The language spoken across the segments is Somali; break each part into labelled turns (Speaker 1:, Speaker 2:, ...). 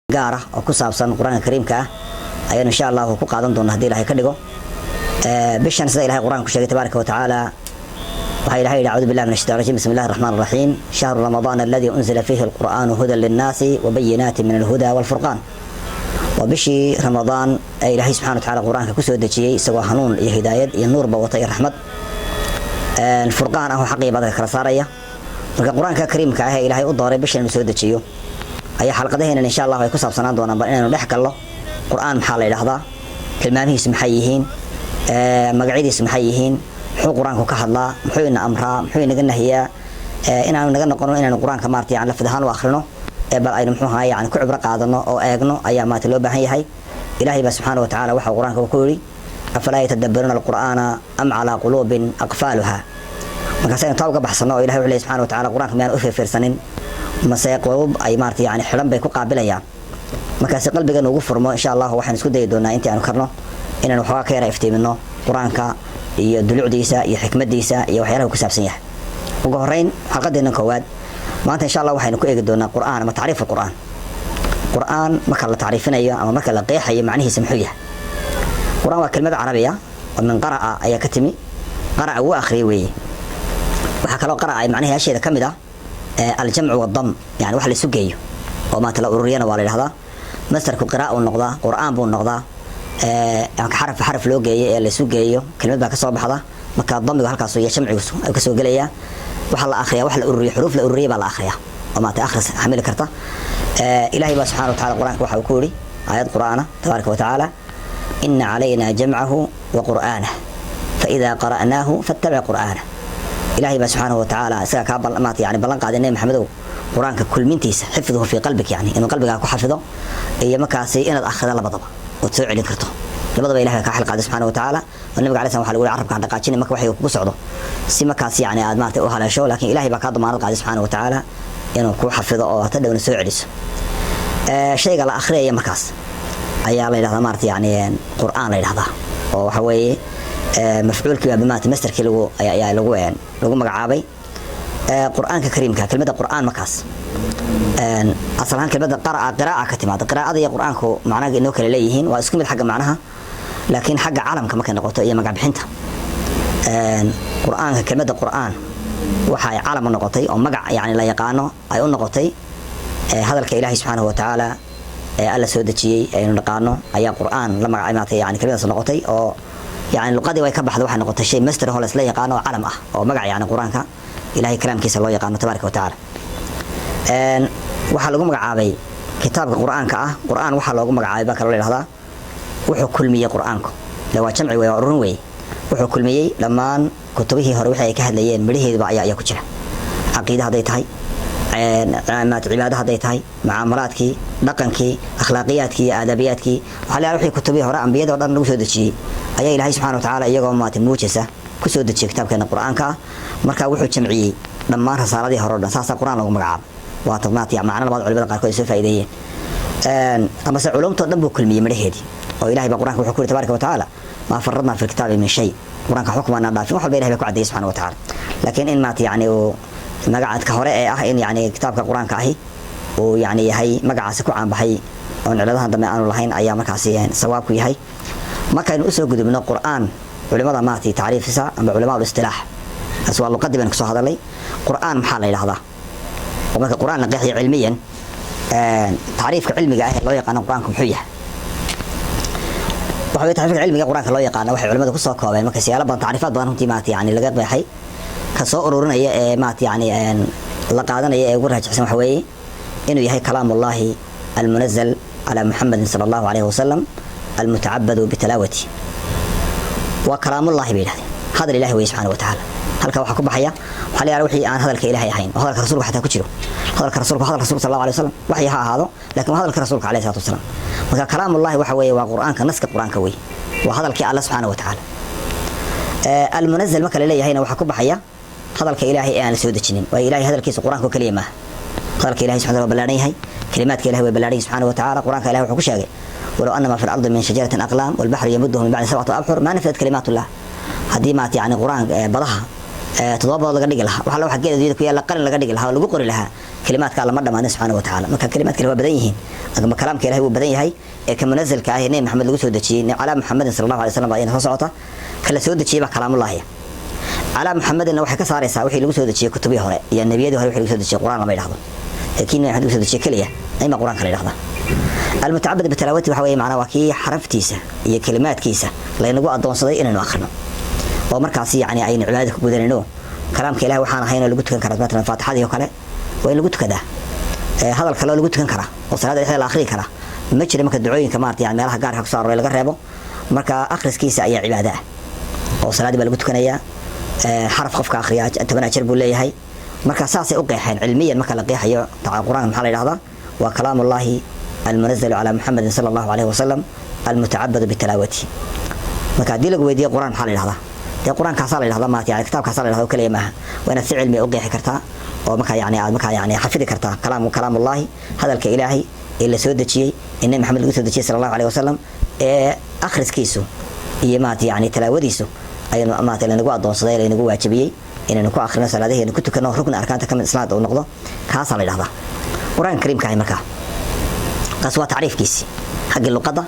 Speaker 1: Gaar ah oo ku saabsan Qur-aanka Kariimka ah ayaanu insha Allahu ku qaadan doona haddii Ilahay ka dhigo. Bishan, sida Ilahay Qur-aanka ku sheegay tabaaraka wa tacaala, waxaa Ilahay yidhi: أعوذ بالله من الشيطان الرجيم، بسم الله الرحمن الرحيم، شهر رمضان الذي أنزل فيه القرآن هدى للناس وبينات من الهدى والفرقان. Waa bishii Ramadaan ee Ilaahay subxana wa tacala Qur-aanka kusoo dejiyey, isagoo hanuun iyo hidaayad iyo nuurba wata iyo raxmad, furqaan ah oo xaqii baadka kala saaraya. Marka Qur-aanka Kariimka ah ee Ilaahay u dooray bishan inuu soo dejiyo ayaa xalqadaheenan insha Allah ay ku saabsanaan doonaan. Bal inaynu dhex gallo Qur-aan maxaa la yidhahdaa, tilmaamihiisu maxay yihiin, magacyadiisu maxay yihiin, muxuu Qur-aanku ka hadlaa, muxuu ina amraa, muxuu inaga nahiyaa, inaanu naga noqono inaynu Qur-aanka maarata yani lafid ahaan u akhrino ee bal aynu muxuu ahaa yani ku cibro qaadano oo eegno ayaa maarata loo baahan yahay. Ilaahay baa subxaana wa tacala waxa Qur-aanka ku yidhi: أفلا يتدبرون القرآن أم على قلوب أقفالها. Markaas aynu taa uga baxsano oo Ilahay wuxuu leeyahy subxana wa tacala: Qur-aanka miyaan u fiirfiirsanin, mase qulub ay maarata yani xidhan bay ku qaabilayaan? Markaasi qalbigan ugu furmo insha Allah waxaan isku dayi doonaa intii aanu karno inaan waxoogaa ka yara iftiimino Qur-aanka iyo dulucdiisa iyo xikmadiisa iyo waxyaalaha ku saabsan yahay. Ugu horeyn, xalqadeena koowaad maanta insha Allah waxaynu ku eegi doonaa Qur-aan ama tacriif Qur-aan. Qur-aan marka la tacriifinayo ama marka la qeexayo, macnihiisa muxuu yahay? Qur-aan waa kelmad Carabiya oo min قرأ ayaa ka timi. قرأ wuu akhriyay weeye. Waxaa kaloo قرأ ay macnaheesheeda ka mid ah الجمع والضم, yani wax la isu geeyo oo maanta la ururiyana waa la yidhahdaa. Masdarku قراءة uu noqdaa, Qur-aan buu noqdaa. Xaraf xaraf loo geeyo ee la isu geeyo kelmad baa kasoo baxda. Marka damigu halkaas iyo jamcigu ay kasoo gelayaa. Waxaa la akhriyaa wax la ururiyo, xuruuf la ururiyay baa la akhriyaa oo maanta akhris xamili karta. Ilaahay baa subxana wa tacala Qur-aanka waxa uu ku yidhi aayad Qur'aana tabaaraka wa tacaala: إن علينا جمعه وقرآنه فإذا قرأناه فاتبع قرآنه. Ilaahay baa subxaanahu wa tacaala isaga kaa maata yani ballan qaaday, Nebi Maxamedow, Qur-aanka kulmintiisa, حفظه في قلبك, yani inuu qalbigaa ku xafido iyo markaasi inaad akhrido, labadaba ood soo celin karto, labadaba Ilahay kaa xil qaaday subxaana wa tacaala. Oo Nabiga alay slam waxa lagu yiri: carabka ha dhaqaajini marka waxay kugu socdo, si markaas yani aad maarata u haleesho. Laakiin Ilahay baa kaa damaanad qaaday subxaana wa tacaala inuu kuu xafido oo hata dhowna soo celiso. Shayga la akhriyaya markaas ayaa la yidhahdaa maarata yani Qur-aan la yidhahdaa, oo waxa weeye mafcuulkii baa maarata masdarkii lagu ayaa lagu magacaabay Qur-aanka Kariimka. Kelmadda Qur-aan markaas asal ahaan kelmadda قرأ, qiraa'a ka timaada. Qiraa'ada iyo Qur-aanku macnaha inoo kale leeyihiin, waa isku mid xagga macnaha, laakiin xagga calamka markay noqoto iyo magac bixinta Qur-aanka, kelmadda Qur-aan waxa ay calam u noqotay oo magac yani la yaqaano ay u noqotay hadalka Ilaahay subxaanahu wa tacaala ee Alla soo dejiyey aynu naqaano ayaa Qur-aan la magacay maarata yani kelmadaas noqotay, oo yani luqadii way ka baxda, waxay noqotay shay masdar oo la isla yaqaano oo calam ah oo magac yani Qur-aanka Ilahay kalaamkiisa loo yaqaano tabaaraka wa tacaala. Waxaa lagu magacaabay kitaabka Qur-aanka ah Qur-aan. Waxaa loogu magacaabay baa kaloo la yidhahdaa wuxuu kulmiyey Qur-aanku, le waa jamci wey, waa ururin wey. Wuxuu kulmiyey dhammaan kutubihii hore wixii ay ka hadlayeen, midhaheeduba ayaa ku jira. Caqiide hadday tahay, cibaado hadday tahay, mucaamalaadkii, dhaqankii, akhlaaqiyaadkii iyo aadabiyaadkii, waxaa la wixii kutubihii hore ambiyada o dhan lagu soo dejiyey ayaa Ilaahay subxana wa tacaala iyagoo maata muujisa kusoo dejiyey kitaabkeena Qur-aanka ah. Marka wuxuu jamciyey dhammaan rasaaladii hore o dhan, saasaa Qur-aan loogu magacaabo. Waa maata macno labaad culimada qaarkood ay soo faa'iideeyeen. Amase culumtoo dhan buu kulmiyey midhaheedii, oo Ilahay baa Qur-anka wuxuu ku yiri tabaaraka wa tacaala: ما فرطنا في الكتاب من شيء. Qur-aanka xukmaana dhaafin, wax walba Ilahay baa ku caddeeyey subxana wa tacaala. Laakiin in maata yani uu magacaadka hore ee ah in yani kitaabka Qur-aanka ahi uu yani yahay magacaasi ku caanbaxay oon ciladahan dambe aanu lahayn ayaa markaasi sawaabku yahay. Markaynu usoo gudubno Qur-aan, culimada maaragtay tacriifisa ama culamaa الاصطلاح, taas waa luqadii baynu kasoo hadalnay. Qur-aan maxaa la yidhahdaa? Oo marka Qur-aan la qeexiyo cilmiyan, tacriifka cilmiga ah ee loo yaqaano Qur-aanku muxuu yahay? Waxa weeye tacriifka cilmiga Qur-aanka loo yaqaano waxay culimadu kusoo koobeen marka siyaalo badan, tacriifaad badan runtii maarata yani laga qeexay. Ka soo ururinaya ee maarata yani la qaadanaya ee ugu raajixsan waxa weeye inuu yahay كلام الله المنزل على محمد صلى الله عليه وسلم المتعبد بتلاوته. Waa كلام الله bay yidhahdeen, hadal Ilahi weye subxana wa tacaala. Halka waxaa ku baxaya waxaa la yidhahda wixii aan hadalka Ilahay ahayn, oo hadalka Rasuulka xataa ku jiro. Hadalka Rasuulka, hadalka Rasuulka sal Allahu alay wasalam waxyi ha ahaado, laakiin waa hadalka Rasuulka alayhi salatu wasalam. Marka كلام الله waxa weeye waa Qur-aanka, naska Qur-aanka weye, waa hadalkii Alla subxaana wa tacaala. المنزل marka la leeyahayna waxaa ku baxaya hadalka Ilaahay ee aan la soo dejinin, waayo Ilahay hadalkiisa Qur-aanka oo keliya maaha. Hadalka Ilahay subxana waa ballaaran yahay, kalimaadka Ilahay way ballaaran yihin subxana wa tacaala. Qur-aanka Ilahay wuxuu ku sheegay: ولو أن ما في الأرض من شجرة أقلام والبحر يمده من بعده سبعة أبحر ما نفدت كلمات الله. Haddii maat yani Qur-aan badaha toddoba badood laga dhigi lahaa, waxa la waxa geeda dunyada ku yaalla qalin laga dhigi lahaa oo lagu qori lahaa, Kalimaadka alla ma dhamaanin subxaana wa tacaala. Marka kalimaadka waa badan yihiin, ama kalaamka Ilahay wuu badan yahay ee ka munazalka ah ee Nebi Maxamed lagu soo dejiyey, calaa Muxamedin sala Allahu alay wasallam, ayana soo socota. Kala soo dejiyey baa kalaamullaahi. Calaa Muxamedinna waxay ka saaraysaa wixii lagu soo dejiyey kutubihii hore iyo nebiyadii hore. Wixii lagu soo dejiyey Qur'aan lama yidhahdo, laakiin Nebi Maxamed lagu soo dejiyey keliya ayma Qur'aanka la yidhahdaa. Almutacabad bitalaawati waxa weeye macnaa waa kii xaraftiisa iyo kalimaadkiisa laynagu addoonsaday inaynu akhrino, oo markaasi yacni aynu cibaadada ku gudanayno. Kalaamka Ilahay waxaan ahayn oo lagu tukan karaa, matalan Faatixadii oo kale waa in lagu tukadaa. Hadal kale oo lagu tukan karaa oo salaada dhexdeeda la akhriyi karaa ma jira, marka ducooyinka maarata yani meelaha gaarka kusoo arooray laga reebo. Marka akhriskiisa ayaa cibaada ah oo salaaddii baa lagu tukanayaa. Xaraf qofka akhriyaa 10 ajar buu leeyahay. Marka saasay u qeexeen cilmiyan. Marka la qeexayo Qur-aanka maxaa la yidhahdaa? Waa kalaamullaahi almunazalu calaa Muxamedin sala Allahu alayhi wasalam, almutacabadu bitalaawati. Marka haddii lagu weydiiyo Qur-aan maxaa la yidhahdaa, dee Qur-aankaasaa la yidhahdaa maarata, yani kitaabkaasaa la yidhahdaa oo kaliya maaha. Waa inaad si cilmiya u qeexi kartaa oo markaa yani aad markaa yani xafidi kartaa kalaamullaahi, hadalka Ilaahay ee la soo dejiyey, ee Nebi Maxamed lagu soo dejiyey sala Allahu alayhi wasalam, ee akhriskiisu iyo maarata yani talaawadiisu ayaynu maarata lanagu addoonsaday, laynagu waajibiyey inaynu ku akhrino salaadaheena, ku tukano, rukni arkaanta kamid islaamka uu noqdo. Kaasaa la yidhahdaa Qur-aanka kariimka ahi. Markaa kaas waa tacriifkiisi xaggii luqadda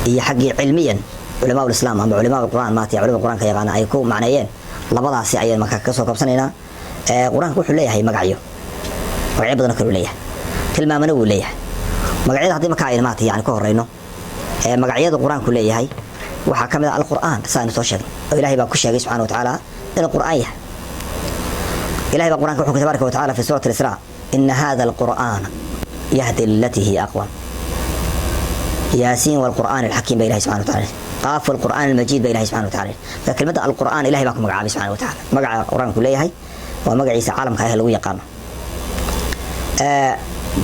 Speaker 1: iyo xaggii cilmiyan culamaa ulislaam ama culamaa qur'aan, maarata culamada Qur-aanka yaqaana ay ku macneeyeen. Labadaasi ayaan markaa kasoo kabsanaynaa. Qur-aanka wuxuu leeyahay magacyo, magacyo badan oo kale uu leeyahay, tilmaamana wuu leeyahay. Magacyada haddii markaa aynu maarata yani ku horeyno, magacyada Qur-aanku leeyahay waxaa ka mid ah Alqur'aan, sa aynu soo sheegnay, oo Ilahay baa ku sheegay subxana wa tacaala inuu Qur'aan yahay. Ilahay baa Qur'anka wuxuu tabaaraka wa tacala fi suurati Alisraa: "Ina hada alqur'aana yahdi lilatii hiya aqwam." Yaasiin walqur'aan alxakiim ba Ilahay subxana wa tacala. Qaaf walqur'aan almajiid ba Ilahay subxana wa tacala. Marka kelmadda Alqur'aan Ilahay baa ku magacaabay subxana wa tacala. Magaca Qur-aanku leeyahay waa magaciisa caalamka ah lagu yaqaano.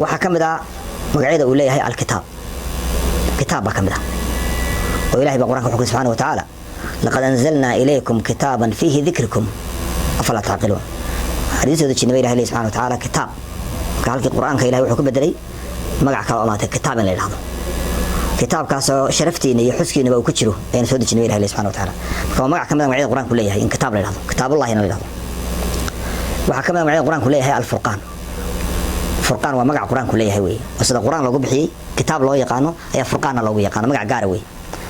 Speaker 1: Waxaa ka mid ah magacyada uu leeyahay Alkitaab. Kitaab baa ka mid ah, oo Ilahay baa Qur'anka wuxuu subxana wa tacaala: "Laqad anzalnaa ilaykum kitaaban fiihi dikrukum, afalaa tacqiluun." Waxaan idiin soo dejinay ba Ilahay leeyahy subxana wa tacaala kitaab. Marka halkii Qur'aanka Ilahay wuxuu ku bedelay magac kale oo maatay kitaab in la yidhahdo. Kitaabkaasoo sharaftiina iyo xuskiinaba uu ku jiro ayaan soo dejinay ba Ilahay leeyahy subxana wa tacaala. Marka waa magac ka mid ah magacyada Qur'aanku leeyahay in kitaab la yidhahdo, kitaabullahina la yidhahdo. Waxaa ka mid ah magacyada Qur'aanku leeyahay Alfurqaan. Furqaan waa magac Qur-aanku leeyahay wey, oo sida Qur-aan loogu bixiyey kitaab loo yaqaano ayaa Furqaanna loogu yaqaano, magac gaara wey.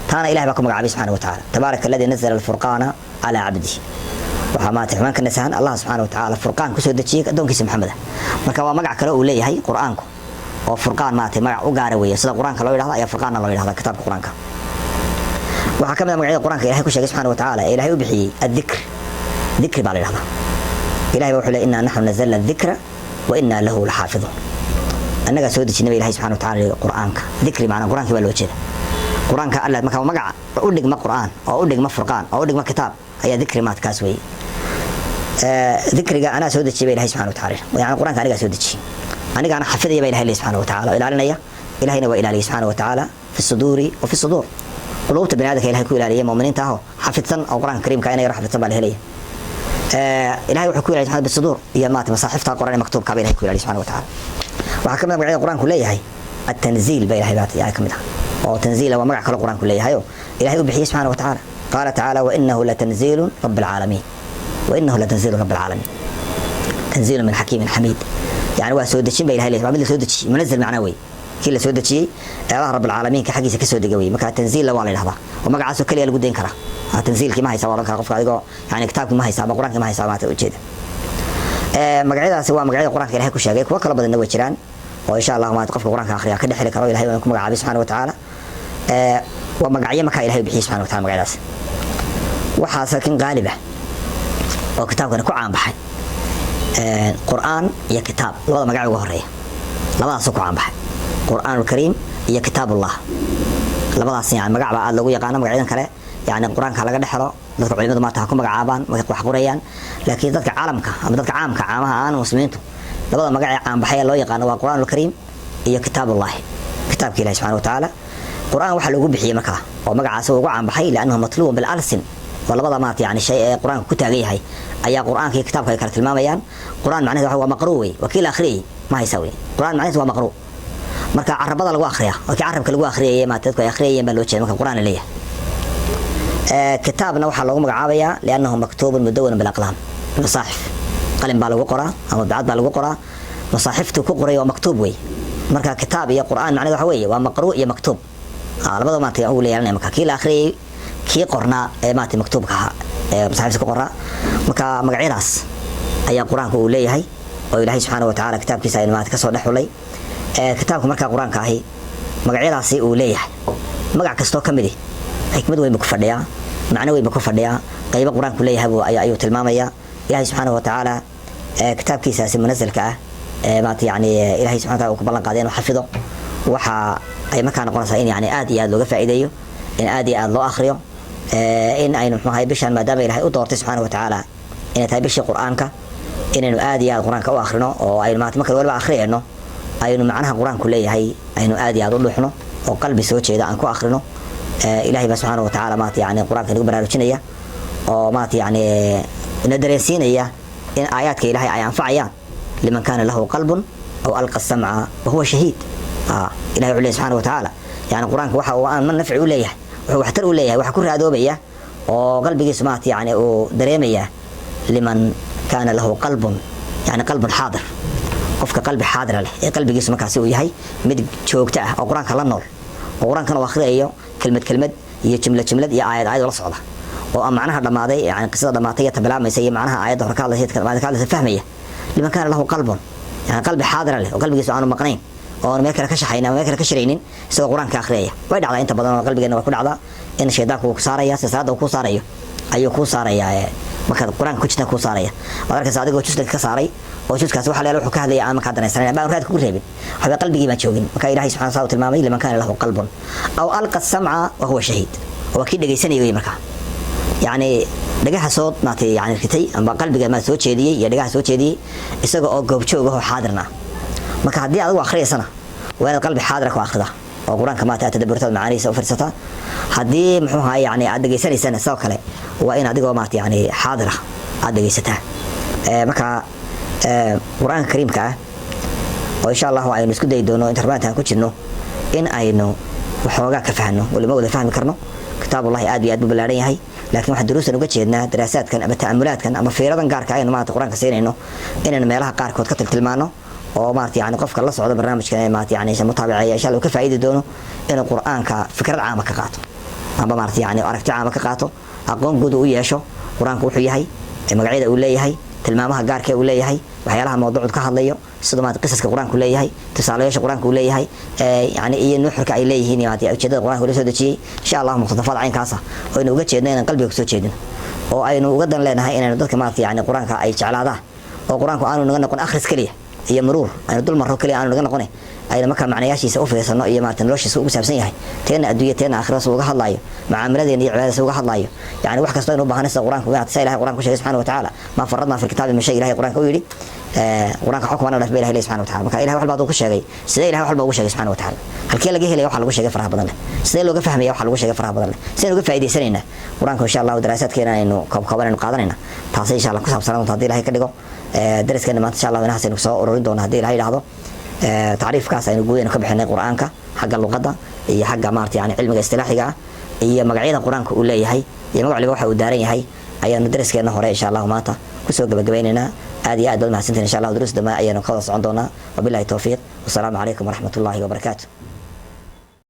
Speaker 1: Taana Ilahay baa ku magacaabay subxana wa tacala: "Tabaaraka alladii nazala alfurqaana calaa cabdihi." Waxaa maarata xumaan ka nasahan Allah subxana wa tacaala furqaan kusoo dejiyey addoonkiisa Maxamed ah. Marka waa magac kale uu leeyahay Qur-aanku oo Furqaan maarata magac u gaara weeye. Sida Qur-aanka loo yidhahdo ayaa Furqaanna loo yidhahda kitaabka Qur-aanka. Waxaa ka mid ah magacyada Qur-aanka Ilahay ku sheegay subxana wa tacaala ee Ilahay u bixiyey addikr. Dikri baa la yidhahdaa. Ilahay baa wuxuu leey: "Innaa naxnu nazalna adikra wa innaa lahu laxaafiduun." Annagaa soo dejinay ba Ilahay subxana wa tacala Qur-aanka. Dikri macnaa Qur-aankii baa loo jeeda. Qur-aanka Alla marka magaca u dhigma Qur-aan oo u dhigma Furqaan oo u dhigma kitaab ayaa dikri maad kaas weeye. Dikriga anaa soo dejiyay ba Ilahay subxana wa tacala, yani Qur-aanka anigaa soo dejiyey, anigaana xafidaya ba Ilahay leey subxana wa tacala, oo ilaalinaya. Ilahayna waa ilaaliyay subxana wa tacaala fi suduuri wa fi suduur, quluubta bani aadamka Ilahay ku ilaaliyay mu'miniinta ahoo xafidsan, oo Qur-aanka kariimka inay yaro xafidsan baa la helaya. Ilahay wuxuu ku ilaaliyay subxana bisuduur iyo maata masaaxifta qoran ee maktuubka ba Ilahay ku ilaaliyay subxana wa tacaala. Waxaa ka mid ah magacyada Qur-aanku leeyahay atanziil ba Ilahay baa ka mid ah, oo tanziila waa magac kale Qur-aanku leeyahay oo Ilahay u bixiyey subxana wa tacaala. Qaala tacaala: "Wainahu latanziilu rabbi alcaalamiin, wainahu latanziilu rabbi alcaalamiin, tanziilu min xakiimin xamiid." Yani waa soo dejin ba Ilahay leeyahay, waa mid la soo dejiyey, munazal macnaa wey, kii la soo dejiyey ee Allah rabbilcaalamiinka xaggiisa kasoo dega wey. Marka tanziilla waa la yidhahdaa oo magacaasoo keliya lagu dayn karaa. Tanziilkii ma haysa waa odhan kara qofka adigoo yani kitaabkii ma haysa ama Qur-aankii ma haysa maata ujeeda. Magacyadaasi waa magacyada Qur-aanka Ilahay ku sheegay. Kuwo kalo badanna way jiraan oo insha Allah maanta qofka Qur-aanka akhriya ka dhex heli karo. Ilahay waa ku magacaabay subxana wa tacaala. Waa magacyo markaa Ilahay bixiyey subxana wa tacala magacyadaas. Waxaase laakiin qaalib ah oo kitaabkani ku caanbaxay Qur'aan iyo kitaab, labada magac ugu horeeya labadaasoo ku caanbaxay, Qur'aanul Kariim iyo Kitaabullah. Labadaas yani magac baa aada loogu yaqaano. Magacyadan kale yani Qur-aanka laga dhex helo, dadka culimadu maanta ha ku magacaabaan markay wax qorayaan, laakiin dadka caalamka ama dadka caamka caamaha aan muslimiintu, labada magac ee caanbaxay ee loo yaqaano waa Qur'aanul Kariim iyo Kitaabullahi, kitaabka Ilahi subxana wa tacaala. Qur'aan waxaa loogu bixiyey markaa oo magacaasi ugu caanbaxay liannahu matluubun bilalsin, oo labada maarata yani shay ee Qur-aanka ku taagan yahay ayaa Qur-aanka iyo kitaabka ay kala tilmaamayaan. Qur-aan macnaheedu waxa waa maqruu wey, waa kii la akhriyay ma haysa wey. Qur-aan macnaheedu waa maqruu, marka carabada lagu akhriyaa, waa kii carabka lagu akhriyayay maarata dadku ay akhriyayeen baa loo jeeda marka Qur-aan la leeyahay. Kitaabna waxaa loogu magacaabayaa liannahu maktuubun mudawanun bilaqlaam masaaxif, qalin baa lagu qoraa ama bacad baa lagu qoraa. Masaaxiftu ku qoray waa maktuub wey. Marka kitaab iyo Qur'aan macnaheedu waxa weeye waa maqruu iyo maktuub. Labada maaragtay uu leeyahay, marka kii la akhriyay, kii qornaa ee maaragtay maktuubka ahaa ee masaaxifta ku qoraa. Marka magacyadaas ayaa Qur-aanka uu leeyahay oo Ilaahay subxaana wa tacaala kitaabkiisa aynu maaragtay kasoo dhex xulay. Kitaabka markaa Qur-aanka ahi magacyadaasi uu leeyahay, magac kastoo ka midi xikmad weyn buu ku fadhiyaa, macno weyn buu ku fadhiyaa, qaybo Qur-aanku leeyahay buu ayuu tilmaamayaa. Ilaahay subxaana wa tacaala kitaabkiisaasi munasalka ah ee maarata yani Ilahay subxana wataala uu ku ballan qaaday inuu xafido, waxa ay markaa noqonaysaa in yani aad iyo aad looga faa'iideeyo, in aad iyo aad loo akhriyo, in aynu muxuu ahay bishan, maadaama Ilahay u doortay subxaana wa tacaala inay tahay bishii Qur-aanka, inaynu aad iyo aad Qur-aanka u akhrino oo aynu maarata marka waliba akhriyayno aynu macnaha Qur-aanku leeyahay aynu aad iyo aad u dhuuxno oo qalbi soo jeeda aan ku akhrino. Ilahay baa subxaana wa tacaala maarata yani Qur-aanka nagu baraarujinaya oo maarata yani na dareensiinaya in aayaadka Ilahay ay anfacayaan liman kaana lahu qalbun aw alqa samca wahuwa shahiid. Ilahay wuxuu leeyahy subxana wa tacaala, yani Qur-aanka waxa uu aan nafci u leeyahay, wuxuu waxtar u leeyahay, waxa ku raadoobaya oo qalbigiisu maarata yani uu dareemaya liman kaana lahu qalbun, yani qalbun xaadir, qofka qalbi xaadira leh ee qalbigiisu markaasi uu yahay mid joogto ah oo Qur-aanka la nool oo Qur-aankana uu akhriyayo kelmad kelmad iyo jumlad jumlad iyo aayad aayad la socda oo aan macnaha dhammaaday, yani qisada dhamaatay iyo tabilaamaysa iyo macnaha aayadda hore ka hadlaysa ka hadlaysa fahmaya. Liman kaana lahu qalbun, yani qalbi xaadira leh oo qalbigiisu aanu maqnayn oo aanu meel kale ka shaxayn ama meel kale ka shiraynin isagoo Qur-aanka akhriyaya. Way dhacdaa inta badan oo qalbigeena way ku dhacdaa in shaydaanku uu ku saaraya, sida salaada uu ku saarayo ayuu kuu saarayaa markaad Qur-aanka ku jirta kuu saaraya. Waad arkaysa adigoo juska ka saaray oo juskaasi waxa leeyahay wuxuu ka hadlaya aan markaa danaysanayn ama aan raad kugu reebin, waxba qalbigii baan joogin. Marka Ilahay subxana wa taala tilmaamay liman kaana lahu qalbun aw alqa samca wa huwa shahiid, waa kii dhegaysanaya wey. Markaa yani dhagaha soo maatay yani ritay amba qalbiga maa soo jeediyey iyo dhagaha soo jeediyey isaga oo goobjoog ah oo xaadirna ah. Marka haddii adigu akhriyaysana waa inaad qalbi xaadira ku akhrida oo Qur-aanka maata aad tadaburtaad macaanihiisa u fiirsataa. Haddii muxuu ahaa yani aad dhegaysanaysana sidoo kale waa in adigoo maarata yani xaadira aad dhegaysataa. Marka Qur-aanka kariimka ah oo insha Allahu aynu isku dayi doono inta rabanta aan ku jirno in aynu waxoogaa ka fahno, wali ma wada fahmi karno, kitaabullahi aad iyo aad buu ballaaran yahay, laakiin waxaan duruusan uga jeednaa daraasaadkan ama ta'amulaadkan ama fiiradan gaarka aynu maarata Qur-aanka siinayno inaynu meelaha qaarkood ka tiltilmaano oo maarata yani qofka la socda barnaamijkan ee maarata yani mutaabiceeya insha Allah uu ka faa'iidi doono inuu Qur-aanka fikrad caama ka qaato amba maarata yani aragti caama ka qaato, aqoon guud uu u yeesho Qur-aanku wuxuu yahay, magacyada uu leeyahay, tilmaamaha gaarka uu leeyahay, waxyaalaha mawduucu ka hadlayo, sida maarata qisaska Qur-aanku leeyahay, tusaalayaasha Qur-aanku uu leeyahay, yani iyo nuxurka ay leeyihiin iyo maarata ujeedada Qur-aanka loo soo dejiyey. Insha Allah muqtadafaad caynkaas ah oo aynu uga jeedno inaan qalbiga kusoo jeedino oo aynu uga dan leenahay inaynu dadka maarata yani Qur-aanka ay jeclaadaan oo Qur-aanku aanu naga noqon akhris keliya iyo muruur aynu dul marro keliya aanu naga noqone, aynu markaa macnayaashiisa u fiirsano iyo maarata noloshiisa ugu saabsan yahay, teena adduunya teena aakhirada uga hadlaayo, mucaamaladeena iyo cibaadadiisa uga hadlaayo, yani wax kastoo aynu u baahanay sida Qur-aanku maarata sa Ilahay Qur-aanku sheegay subxana wa tacaala, maa faradnaa fi lkitaabi min shay. Ilahay Qur-aanka u yidhi Qur-aanka xukmana dhaf ba Ilahay leeyahay subxana wa taala. Marka Ilahay wax walba ku sheegay, sidee Ilahay wax walba ugu sheegay subxana wa tacaala? Halkee laga helaya waxa lagu sheegay faraha badan leh? Sidee looga fahmaya waxa lagu sheegay faraha badan leh? Sideen uga faa'iidaysanaynaa Qur-aanka? Insha Allahu daraasaadkeena aynu koobkooban aynu qaadanayna taasay insha Allah ku saabsanaan doonta haddii Ilahay ka dhigo. Daraskeena maanta insha Allah inahaas aynu soo ururin doono haddii Ilahay yidhaahdo. Tacriifkaas aynu guud aynu ka bixinay Qur-aanka xagga luqadda iyo xagga maarata yani cilmiga istilaaxiga ah iyo magacyada Qur-aanka uu leeyahay iyo magac waliba waxa uu daaran yahay ayaanu daraskeena hore insha Allahu maanta kusoo gabagabaynaynaa. Aad iyo aad baad mahadsantihin. Insha Allah duruus dambe ayaanu ka wada socon doonaa. Wabillahi towfiiq, wasalaamu calaykum waraxmat ullahi wabarakaatu.